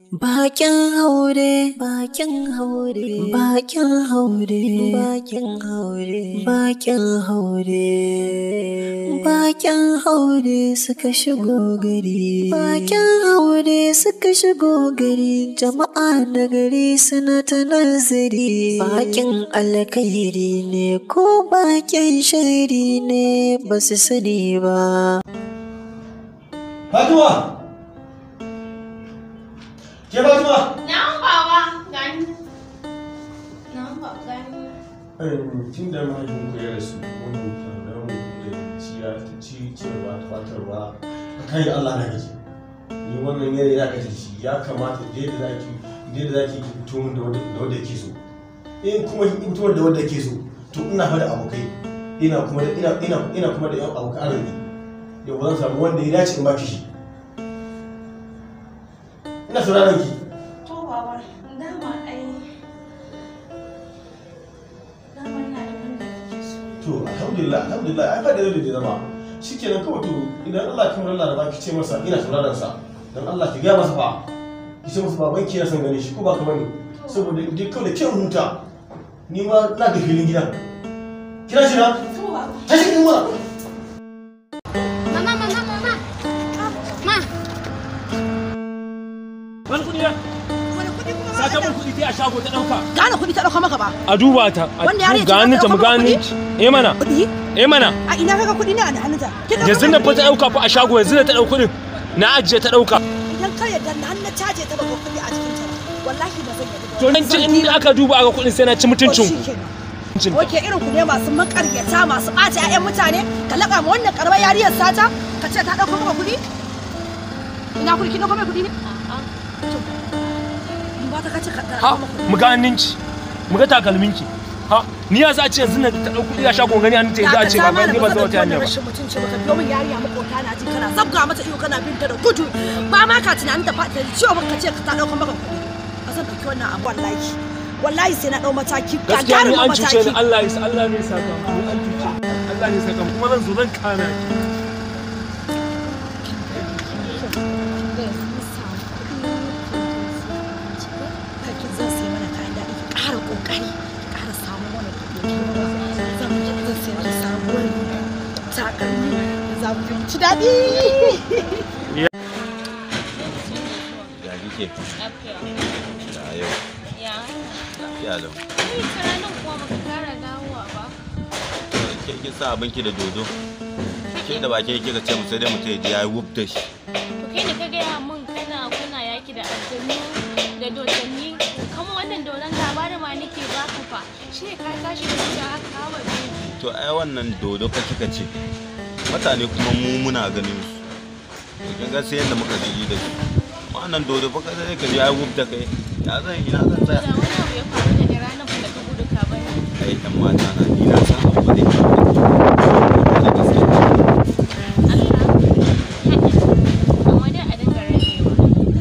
Bakin haure, bakin haure, bakin haure, bakin haure, bakin haure, bakin haure suka shigo gari, bakin haure suka shigo gari, jama'a na gari suna ta nazari. Bakin alkhairi ne ko bakin shari ne ba su sani ba. Fatima! Ke Fatima? Na'am baba, gani. Na'am baba, gani. Tun da mahaifinku ya rasu, wannan tsandamu da ciya ta ci ciyarwa ta fatarwa a kan yi Allah na gaji. Ni wannan yanayi ya gaji shi ya kamata da zaki ki fito min da wanda yake so. In kuma ki fito da wanda yake so, to ina fa da abokai, ina kuma da ina kuma da yan abokan arziki. Yau ba zan samu wanda ya dace in baki shi. Ina sauraron ki. To baba, dama ai dama ina da wanda kake so. To alhamdulillah, alhamdulillah, ai fa da da zama. Shikenan kawai to idan Allah ya kamar Allah ki ce masa ina sauraron sa. Dan Allah ki ga masa fa. Ki ce masa baban ki yana son ganin shi ko ba ka bane. Saboda dai kawai da ke huta. Ni ma na ga filin gidan. Kira shi na? To baba. Tashi ki mu. Mama, mama, mama. Ma. Wani kuɗi na? Wani kuɗi kuma Sata mun kuɗi ta a shago ta ɗauka. Gane kuɗi ta ɗauka maka ba. A duba ta. Wannan yarinya ce Ga hannunta ta mu ɗauka ga maka kuɗi? hannunki. Eh mana. Kuɗi? Eh mana. A ina kaga kuɗi ne a hannunta? Kin ɗauka Yanzu maka na fa ta kuɗi? ɗauka fa a shago yanzu da ta ɗau kuɗin. Na ajiye ta ɗauka. Idan ka yarda na hannu caje ta baka kuɗi a jikinta ba. Wallahi ba zan yarda ba. To nan ci in aka duba aka kuɗin sai na ci mutuncin ku. Oke irin ku ne masu makaryata masu ɓata 'ya'yan mutane ka laƙa ma wannan ƙaramar yariyar sata ka ce ta ɗauko maka kuɗi? Ina kuɗi kin ɗauko mai kuɗi ne? To duba ta kace ka Ha ɗauko maka kuɗi. mu ga hannunki. Mu ga takalminki. Ha ni ya za a ce yanzu na ta ɗau kuɗi a shago gani hannunta yanzu a ce ba ni ba zan wata hanya ba. Rashin mutunci baka biyo min yarinya makota na ji kana zabga mata iyo kana binta da gudu ba ma ka tunanin ta fata ciwo ka ce ka ta ɗauko maka kuɗi. Ba zan ɗauki wannan abu wallahi. Wallahi sai na ɗau mataki Gaskiya ni gagarumin an cuce ni mataki. Allah ya sa Allah ne ya saka mu an cuce ni. Allah ne ya saka mu kuma zan zo zan kana ki. Kake zan sai mana kayan daɗi ki ƙara ƙoƙari ki ƙara samu mana kuɗi zan zan sai mana sabuwar riga takalmi za mu je mu ci daɗi. Ya kike? Lafiya. Da yau. Ya. Lafiya lau. Ni ta ranar kuma baka kara dawowa ba. Ke kin sa abinki da dodo. Ke da baki kika ce mu sai dai mutum ya ji ya yi wuf da shi. To kai ne ka gaya min kana kuna yaki da aljanu da dodanni kamar wannan dodon labarin ma nake baka fa shi ne ka tashi da zuciya haka hawa baby. To ai wannan dodo fa kika ce. Mutane kuma mu muna ganin su. To kin ga sai yanda muka ji da su. Amma wannan dodo fa sai ka ji ya yi wuf da kai. Ya zan ina zan tsaya. Da wani abu ya faru daga ranar da ka gudu ka bani. Ai ɗan mata na ni na san abu da ke da gaske. Allah. Amma dai a dinga ragewa.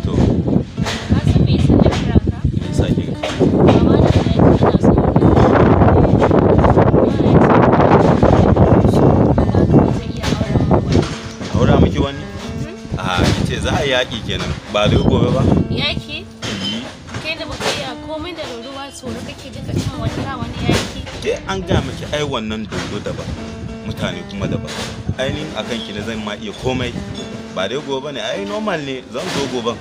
To Ka san me yasa na kira ka? me yasa kika ce? Mama na ya ce ina son ka. Mama ya ce amma ka ba zai iya auren mu ba. Aura miki wani? A kice za a yi yaƙi kenan ba dai gobe ba. Yaki? Yi. Kai da baka iya komai da ruwa tsoro kake dinga cin wani ra wani yaki. Ke an gaya miki ai wannan dodo daban mutane kuma daban ainihin akan ki ne zan ma iya komai ba dai gobe ne ai normal ne zan zo goben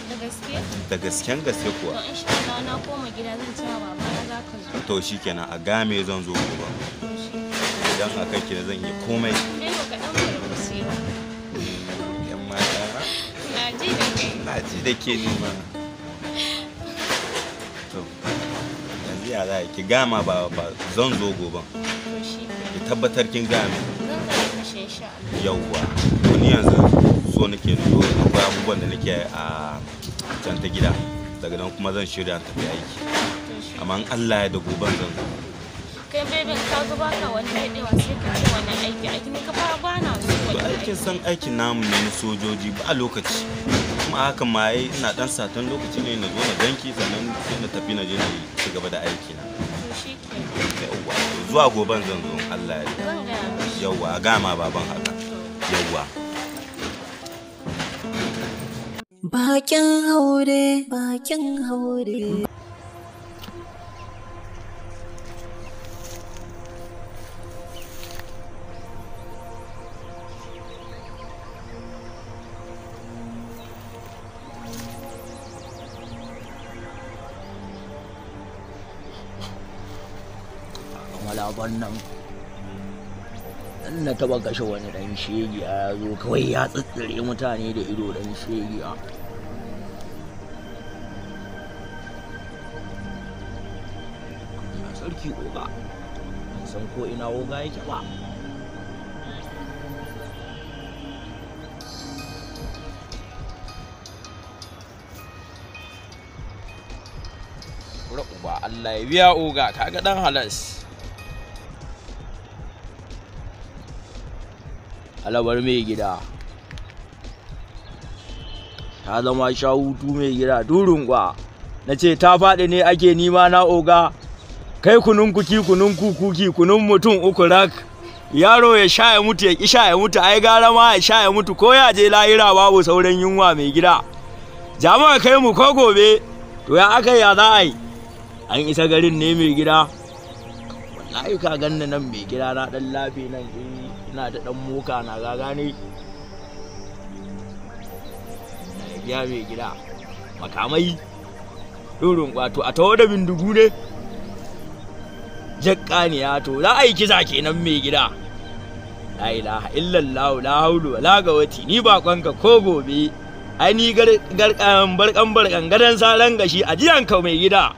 Da gaske? da gasken gaske To kuwa insha Allah na koma gida zan ce wa baba za ka zo. to shikenan a game zan zo goben To shi. idan akan ki ne zan iya komai Dai ka dan murmushi ba. yan mata Na ji da kai. na ji da ke ni ma to yanzu ya za a yi? Ki gama ba ba zan zo goben To shi. ki tabbatar kin game Zan gaya mishi insha Allah. yauwa to ni yanzu so nake zo akwai abubuwan da nake a can ta gida daga nan kuma zan shirya tafi aiki To shi. amma in Allah ya da goben zan zo Kai bebin ka zo baka wani daɗewa sai ka ce wani aiki aiki ni ka fara bana so to wani aikin aiki. san aikin namu ne na sojoji ba lokaci kuma hakan ma ai ina dan satan lokaci ne na zo na ganki sannan sai na tafi na je na yi ci gaba da aiki na To shi ke. yauwa to zuwa goben zan zo in Allah ya yarda Zan gaya mishi. yauwa a gama baban haka To. yauwa. Bakin haure, bakin haure. Malaban nan dan na taba kashe wani dan shegiya ya zo kawai ya tsitsire mutane da ido dan shegiya. Sarki oga, ban san ko ina oga yake ba. Kura uba, Allah ya biya oga, kaga dan halas. Alabar mai gida ta zama sha hutu mai gida durin kwa na ce ta faɗi ne ake nima na oga. Kai kunun kuki kunun kukuki kunun mutum uku rak, yaro ya sha ya mutu ya ki sha ya mutu, ai gara ma ya sha ya mutu ko ya je lahira babu sauran yunwa mai gida. Jama'a kai mu ko gobe to ya aka ya za a yi an isa garin ne mai gida. Wallahi ka ganni nan mai gida na dan lafi nan ina da dan moka na gaga ne na biya mai gida makamai durin kwato a tawo da bindigu ne jakkaniya to za a yi kisa kenan mai gida. La ilaha illallah la haulu wala quwwata, ni bakonka ko gobe ai ni garkan barkan barkan gadan saran gashi ajiyan ka mai gida.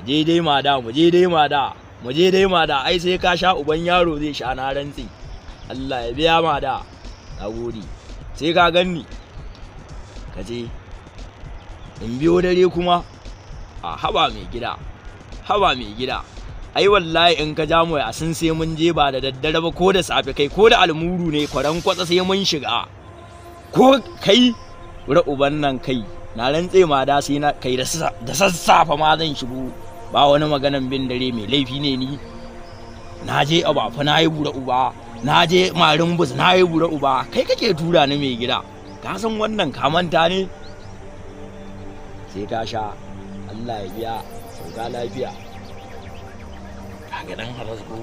Mu je dai mada, mu je dai mada, mu je dai mada, ai sai ka sha uban yaro zai sha na rantsi. Allah ya biya mada, nagode. Sai ka ganni ka je in biyo dare kuma a haba mai gida, haba mai gida. Ai wallahi in ka ja mu a sun sai mun je ba da daddare ba ko da safe kai ko da almuru ne kwaran kwatsa sai mun shiga. Ko kai wura uban nan kai na rantse ma da sai na kai da sassafe ma zan shigo, ba wani maganan bin dare mai laifi ne ni. Na je abafa na yi bura uba, na je marin bus na yi bura uba, kai kake tura ni mai gida. Ka san wannan ka manta ne? Sai ka sha, Allah ya biya, sauka lafiya. Kaga dan halas ko?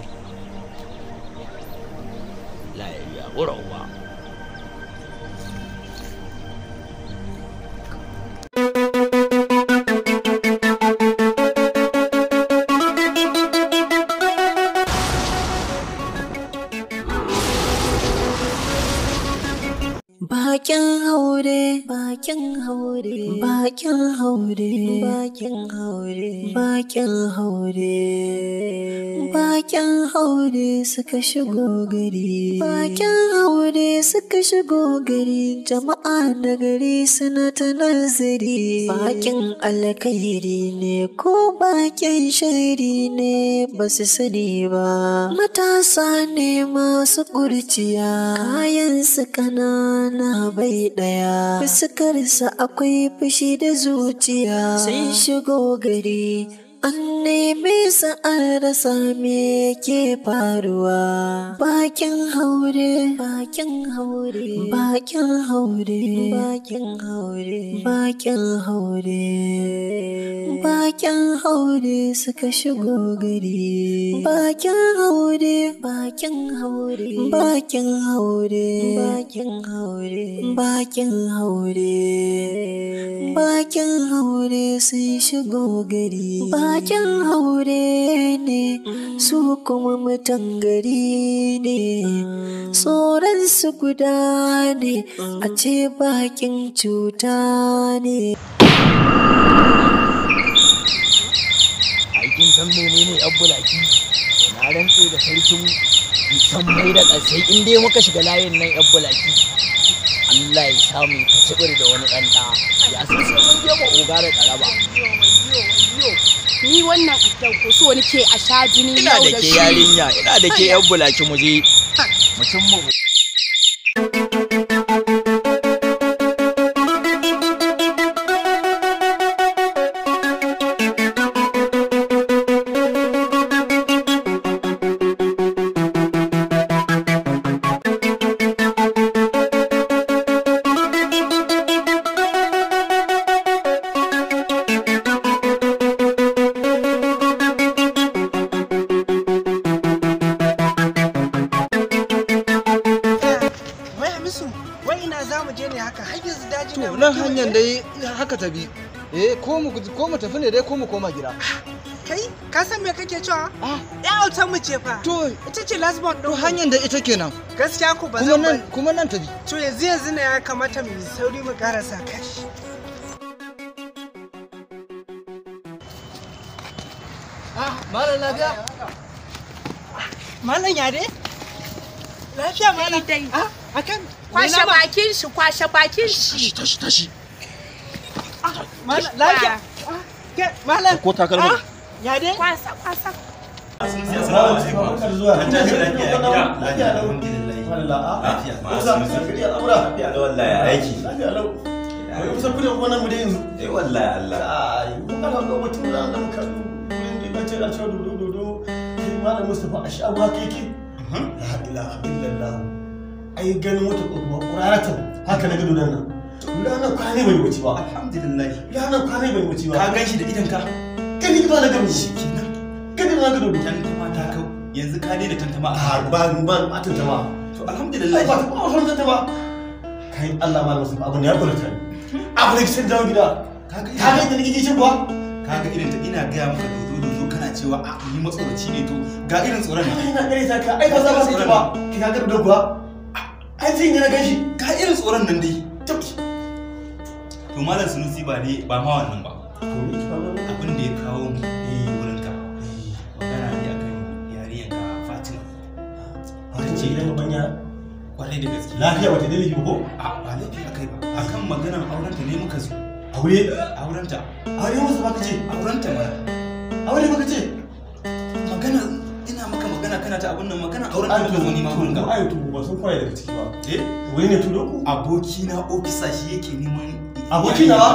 Allah ya biya bura uba. Bakin haure, bakin haure, bakin haure, bakin haure, bakin haure, bakin haure suka shigo gari, bakin haure suka shigo gari, jama'a na gari suna ta nazari. Bakin alkhairi ne ko bakin shari ne ba su sani ba. Matasa ne masu kurciya, kayan su kanana bai ɗaya, fuskarsa akwai fushi da zuciya. Sun shigo gari an neme su an rasa me ke faruwa. Bakin haure, bakin haure, bakin haure, bakin haure, bakin haure, bakin haure suka shigo gari. Bakin haure, bakin haure, bakin haure, bakin haure, bakin haure, bakin haure sun shigo gari. Bakin haure ne su kuma mutan gari ne, tsoron su guda ne a ce bakin cuta ne. Aikin san menene yan bulaki? Na rantse da sarkin san mai da ƙasai in dai muka shiga layin nan yan bulaki. Allah ya samu ka cibir da wani ɗan ɗa. Ya san sai mun je ma oga da tsaraba. Ni wannan addan ko so nake a sha jini Ina yau da da ke shi. yarinya, ina da ke yan bulaki mu je. Mutum mu Hanyar dai haka ta bi. Eh, ko mu tafi ne dai ko mu koma gida. Kai, ka san me kake cewa? Ya autan mu ce fa. To, ita ce last born din. To hanyar da ita kenan. Gaskiya ku ba zan nan kuma nan ta bi. To yanzu ne ya kamata mu yi sauri mu karasa kashi. Ah, malam lafiya. Malam ya dai? Lafiya malam. Ah, akan kwashe bakin shi, kwashe bakin shi. Tashi tashi. Malam lafiya. Malam. Ko takalma. Ya dai? Kwasa kwasa. Assalamu alaikum. An tashi lafiya a gida. Lafiya alhamdulillah. Lafiya. Lafiya wallahi aiki. Lafiya lau. Wai kusa kudin kuma nan mu dai yanzu. Eh wallahi Allah. Ai, mun kana ga mutum nan da muka wurin da bace da cewa dodo dodo. Kai Malam Mustafa a sha abu haka yake. La ilaha illallah. Ai ganin wata tsohuwa ƙuraratan haka na gado nan. Ranar kwana bai wuce ba. Alhamdulillah. Ranar kwana bai wuce ba. Ka gan shi da idan ka. Gani ba na gado shi kenan. Gani na gado. Tantama ta kau. Yanzu ka daina tantama. A ba ba ba tantama. To alhamdulillah. Ba ba ba tantama. Kai Allah malam Mustafa abun ya kula ta. Abu ne kin dawo gida. Ka ga inda nake ji kuwa? Ka ga irin ta ina gaya maka dodo dodo kana cewa a ni matsoraci ne to ga irin tsoron nan. Ina gare ta ka ai ba za ba sai ba. Ki ka ga dodo kuwa? Ai sai ne na gan shi. Ga irin tsoron nan dai. To Malam Sunusi ba ne ba ma wannan ba. Abin da ya kawo mu wurin ka. Magana ne akan yarinyar ka Fatima. Fatima ce gidan babanya. Kwarai da gaske. Lafiya bata dalili ba ko? A ba laifi akai ba. Akan maganar aurenta ne muka zo. Aure? Aurenta. Aure musu baka ce? Aurenta mana. Aure baka ce? Magana ina maka magana kana ta abun nan magana aurenta muka zo ni ma wurin ka. Ai to ba sun kwaye daga ciki ba. Eh? Wani ne turo ku? Aboki na ofisa shi yake neman aboki na ba?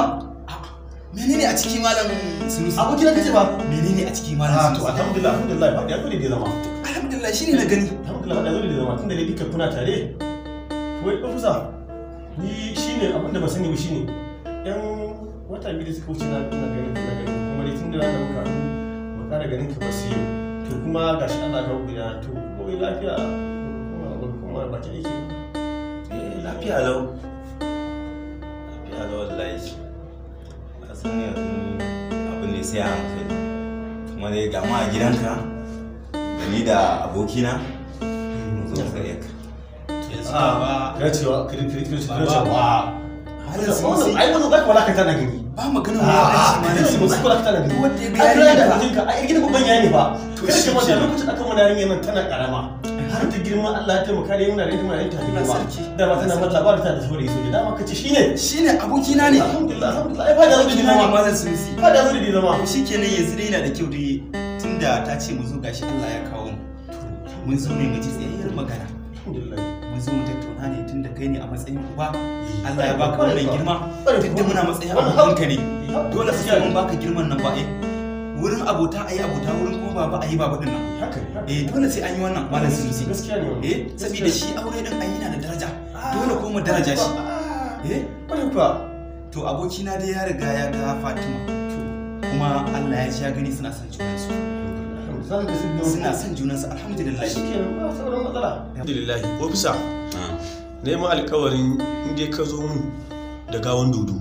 Menene a ciki Malam Sunusi? Aboki na kace ba? Menene a ciki Malam Sunusi? To alhamdulillah alhamdulillah ba ya zo da zama. Alhamdulillah shine na gani. Alhamdulillah ya zo da zama tunda dai duka kuna tare. Wai ofisa ni shine abin da ba sani ba shine yan wata biyu da suka wuce na ganin kuma dai tun da na muka haɗu ba ƙara ganin ka ba su yau. To kuma gashi Allah ka gida to ko lafiya kuma ba ta aiki. Eh lafiya lau. Lafiya lau wallahi. Ka san yanzu abin ne sai a hankali. Kuma dai ga ma a gidanka da ni da abokina mun zo gare ka. Ah, kana cewa kana cewa Malam Sunusi ai wannan zaka walakanta na gani. Ba magana wulakanci Malam Sunusi. Ba walakanta na gani. Wanda ya ga yarinya ka jinka ai gidan babban yayi ne fa. To Kada shi ka manta kenan. lokacin aka mana yarinya nan tana karama. Har ta girma Allah ya taimaka dai muna da ita muna da ita ta girma. Da ma tana mata labarin ta da saurayi soja. Dama kace shine. Shine abokina ne. Alhamdulillah alhamdulillah ai fa da zo da Abokina ne zama. Malam Sunusi. Fa da zo da zama. To shikenan yanzu dai yana da kyau dai tunda ta ce mu zo gashi Allah ya kawo mu. Mun zo ne mu ji tsayayyar magana. Alhamdulillah. Mun zo mu tattauna ne tunda kai ne a matsayin uba. Allah ya baka wannan girma. Duk da muna matsayin abokanka ne. Dole sai mun baka girman nan ba eh. Wurin abota ayi abota wurin kuma baba ayi baba din nan. Haka ne. Eh dole sai an yi wannan Malam Sunusi. Gaskiya ne wannan. Eh saboda shi aure din ai yana da daraja. Dole ko mu daraja shi. Eh Kwarai kuwa. To abokina dai ya riga ya ga Fatima. Kuma Allah ya ji ya gani suna son junansu. Suna son junansu alhamdulillah. Shikenan ba sauran matsala. Alhamdulillah ofisa. Neman alkawarin in dai ka zo mun da gawan dodo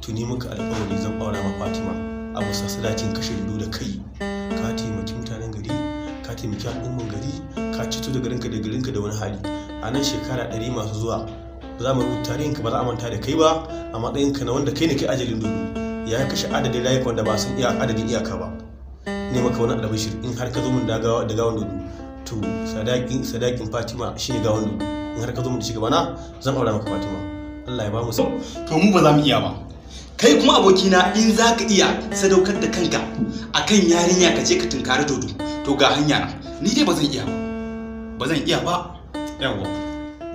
to ni maka alkawari zan aura ma Fatima a bisa sadakin kashe dodo da kai ka taimaki mutanen gari ka taimaki al'umman gari ka cito da garinka da garinka da wani hali a nan shekara 100 masu zuwa ba za mu rubuta tarihinka ba za a manta da kai ba a matsayinka na wanda kai ne kai ajalin dodo ya kashe adadin rayuka wanda ba san iya adadin iyaka ba ne maka wani albashir in har ka zo mun da gawan dodo to sadakin Fatima shine gawan dodo in har ka zo mun da shi gaba na zan aura maka Fatima Allah ya ba mu To mu ba za mu iya ba. Kai kuma abokina in za ka iya sadaukar da kanka akan yarinya ka je ka tunkari dodo to ga hanya na. Ni dai ba zan iya ba. Ba zan iya ba. Yawwa.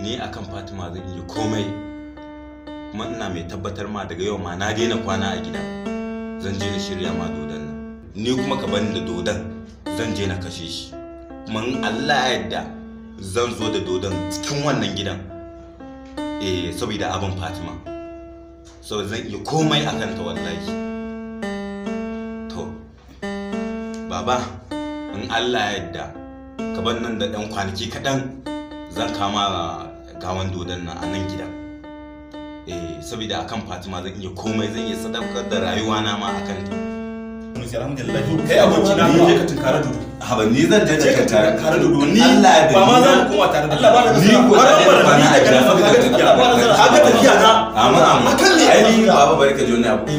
Ni akan Fatima zan iya komai. Kuma ina mai tabbatar ma daga yau ma na daina kwana a gida. Zan je na shirya ma dodon nan. Ni kuma ka bani da dodon zan je na kashe shi. Kuma in Allah ya yarda zan zo da dodon cikin wannan gidan. Eh saboda abin Fatima. So zan iya komai akan ta wallahi. To baba in Allah ya yarda ka bar nan da ɗan kwanaki kaɗan zan kama gawan dodon nan a nan gidan. Eh, saboda akan Fatima zan iya komai, zan iya sadaukar da rayuwa na ma akan ta. Alhamdulillah. Kai aboki na je ka tunkara dodo. Haba ni zan je Je ka tunkara dodo ni Allah da ba ma ni za mu koma tare da Allah ba da ni ko Bara na bara kwana ni a daga gida nan saboda kaga tafiya. Kaga tafiya na. Amma amma Akan me? ai ni baba bari ka ji wani abu.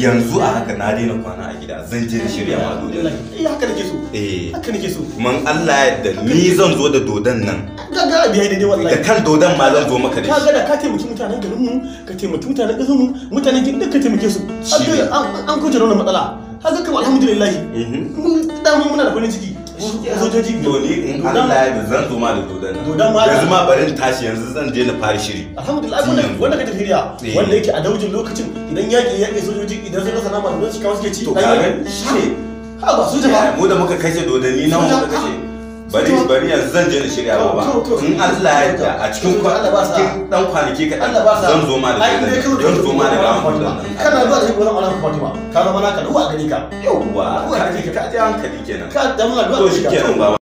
Yanzu a haka na daina kwana a gida, zan je na shirya ma dodon. Eh, haka nake so. Eh, Haka nake so. kuma in Allah ya yarda ni zan zo da dodon nan. Gaga biya daidai wallahi. Da kan dodon ma zan zo maka da Ka shi. ga da ka taimaki mutanen garin mu, ka taimaki mutanen ƙasar mu, mutanen gidan ka taimake su. Shi ne. An kauce da wannan matsala. Haka kuma alhamdulillah. Mun da mu muna da farin ciki. Sojoji. To ni in Allah ya yarda zan zo ma da dodon nan. Dodon ma- Yanzu ma bari in tashi, yanzu zan je na fara shiri. Alhamdulillah, wannan wanda ka tafi riya, Eh. wanda yake a daujin lokacin idan yaƙi yaƙi sojoji idan sun rasa nama da su kawo suke ci. To ka gani shi ne. Ha ba soja ba. Mu da muka kashe dodanni nawa muka kashe. Bari bari yanzu zan je na shirya baba. In Allah ya yarda a cikin cikin dan kwanaki kaɗan Allah ba sa. zan zo ma da Ai, dai dodon kawai nan. Zan zo ma da gawan dodon nan. Kana zuwa da shi ko zan aure Fatima. Ka zama naka, duwa gare ka. Yawwa, Duwa ka gare ji ka. ka ji hankali kenan. Ka da muna duwa To gare ka. shikenan baba.